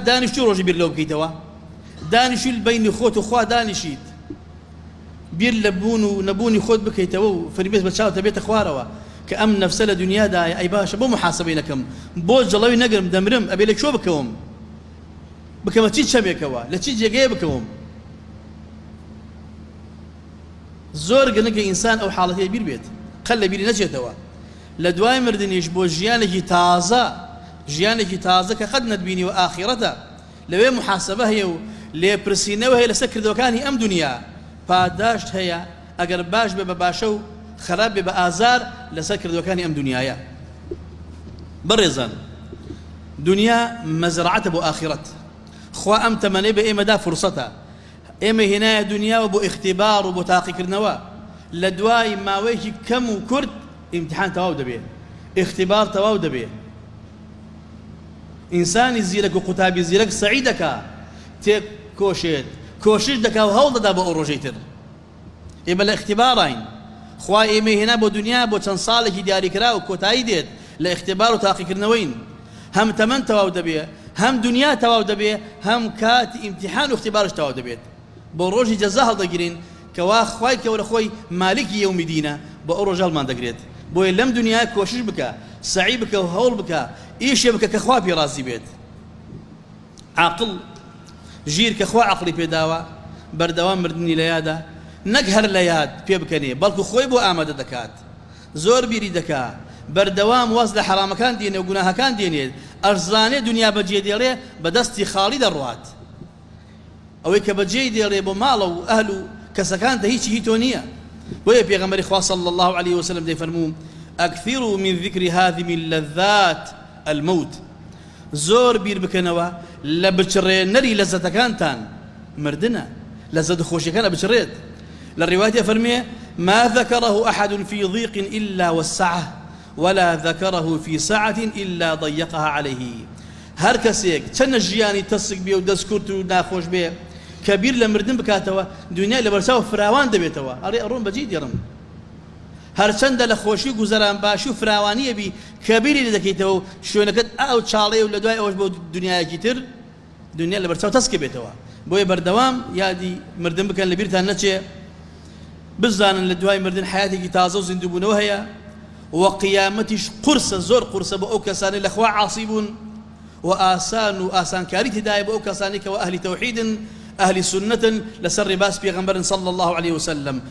دانیشتووی ڕۆژی بیر لەوە بکەیتەوە؟ دانیشتووی بەینی خۆت و خوا دانیشیت بیر لە بوون و نەبوونی خۆت بکەیتەوە و فرمێسک بە چاوتە بێتە خوارەوە کە ئەم نەفسە لە دونیادایە ئەی باشە بۆ موحاسەبەی نەکەم بۆ جڵەوی نەگرم دەمرم ئەبێ لە کوێ بکەوم بکەمە چی چەمێکەوە لە چی جێگەیە بکەوم زۆر گرنگە ئینسان ئەو حاڵەتەی بیر بێت قەت لە بیری نەچێتەوە لە دوای مردنیش بۆ ژیانێکی تازە ژیانێکی تازە کە قەت نەتبینیوە ئاخیرەتە لەوێ موحاسەبە هەیە و لێپرسینەوە هەیە لەسەر کردەوەکانی ئەم دونیا، پاداشت هەیە ئەگەر باش بێ بە باشە و خراپ بێ بە ئازار لەسەر کردەوەکانی ئەم دونیایە. بەڕێزان دونیا مەزرەعەتە بۆ ئاخیرەت، خوا ئەم تەمەنەی بە ئێمە دا فرسەتە، ئێمەی هێنایە دونیاوە بۆ ئیختیبار و بۆ تاقیکردنەوە، لە دوای ماوەیەکی کەم و کورت ئیمتیحان تەواو دەبێ، ئیختیبار تەواو دەبێ. ئینسانی زیرەک و قوتابی زیرەک سەعی دەکا تێکۆشێت کۆشش دەکا و هەوڵ دەدا بۆ ئەو ڕۆژەی تر. ئێمە لە ئیختیباراین، خوا ئێمەی هێنا بۆ دونیا بۆ چەند ساڵێکی دیاریکراو کۆتایی دێت لە ئیختیبار و تاقیکردنەوەین. هەم تەمەن تەواو دەبێ، هەم دونیا تەواو دەبێ، هەم کاتی ئیمتیحان و ئیختیبارش تەواو دەبێت. بۆ ڕۆژی جەزا هەڵدەگرین کەوا خوای گەورە خۆی مالکی یەومی دینە بۆ ئەو ڕۆژە هەڵمان دەگرێت بۆیە لەم دونیایە کۆشش بکە سەعی بکە و هەوڵ بکە ئیشێ بکە کە خوا پێی ڕازی بێت عاقڵ ژیر کە خوا عەقڵی پێداوە بەردەوام مردنی لە یادە نەک هەر لە یاد پێ بکەنێ بەڵکو خۆی بۆ ئامادە دەکات زۆر بیری دەکا بەردەوام واز لە حەرامەکان دێنێ و گوناهەکان دێنێت ئەشزانێ دونیا بەجێ دێڵێ بە دەستی خاڵی دەڕوات ئەوەی کە بەجێی دێڵێ بۆ ماڵە و ئەهل و کەسەکانتە هیچی هی تۆ نییە بۆیە پێغەمبەری خوا صلی اللە علیه وسلم دەیفەرموو اکثروا من ذکر هاذم اللذات الموت زۆر بیر بکەنەوە لە بچڕێنەری لەزەتەکانتان مردنە لەزەت و خۆشیەکان ئەبچڕێت لە ڕیوایەتی ئەفەرموێ ما ذكره أحد في ضيق إلا وسعه ولا ذكره في سعة إلا ضيقها عليه هەر کەسێک چەنە ژیانی تەسک بێ و دەست کورت و ناخۆش بێ کە بیر لە مردن بکاتەوە دونیای لەبەرچاو فراوان دەبێتەوە ئەڵێ ئەڕۆم بەجێی دێڕم هەرچەندە لە خۆشی و گوزەران باشی و فراوانیە بی کە بیری لێ دەکەیتەوە و شوێنەکەت ئاو چاڵەیە و لە دوای ئەوەش بۆ دونیایەکی تر دونیا لەبەرچاو تەسک بێتەوە بۆیە بەردەوام یادی مردن بکەن لەبیرتان نەچێ بزانن لە دوای مردن حیاتێکی تازە و زیندووبوونەوە هەیە و قیامەتیش قورسە زۆر قورسە بۆ ئەو کەسانەی لە خوا عاسی بوون و ئاسان و ئاسانکاری تێدایە بۆ ئەو کەسانەی کەوا ئەهلی تەوحیدن ئەهلی سوننەتن لەسەر ڕێباز پێغەمبەرن صلی اللە علیه وسلم.